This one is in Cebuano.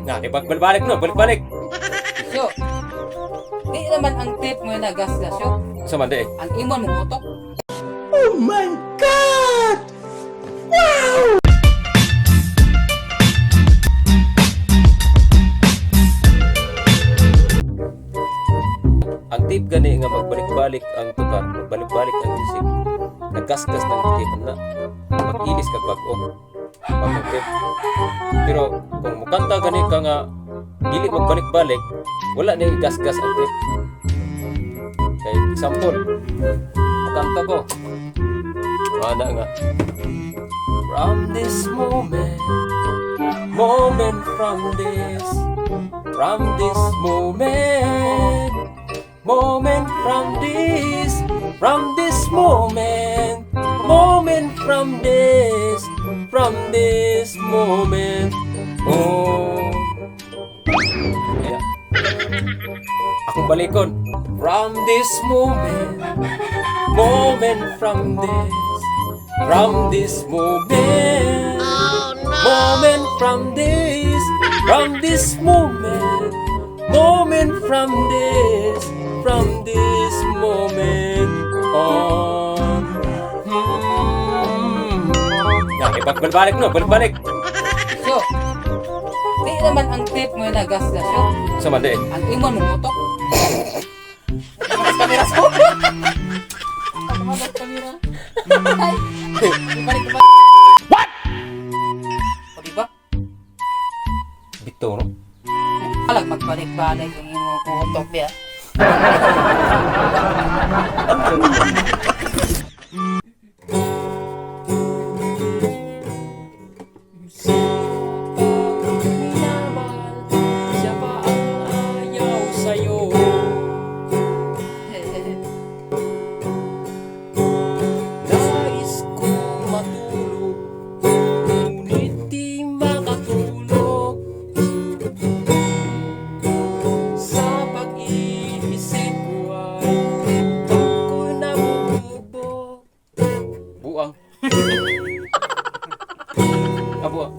Na, di balik-balik no, balik-balik. So, di naman ang tip mo na gas gas yo. Sa man di eh. Ang imon mong utok. Ang tip gani nga magbalik-balik ang tukar, magbalik-balik ang isip. Naggasgas ng tip na mag-ilis kag bag-o. Bagong tip. Pero kung mukanta gani ka nga dili magbalik-balik, wala na gasgas ang tip. Kay example, mukanta ko. Wala nga. From this moment, moment from this moment, moment from this moment, moment from this moment. Oh. Kaya, akong balikon. From this moment, moment from this moment, moment from this moment, moment from this moment on. Na, balik-balik no, balik-balik. So, di naman ang tip mo na gas gas yo. Sa man di eh. Ang imon mong utok. Tumalas kamera so. Tumalas kamera. Ay, balik balik. What? O di ba? Bitaw no. Alag magbalik-balik ang imong utok biya. Minamahal, siya pa ang ayaw sa'yo. Nais kong matulog, ngunit di makatulog. Sa pag-iisip ko ay ako'y nabubugbog. Buang. Abo.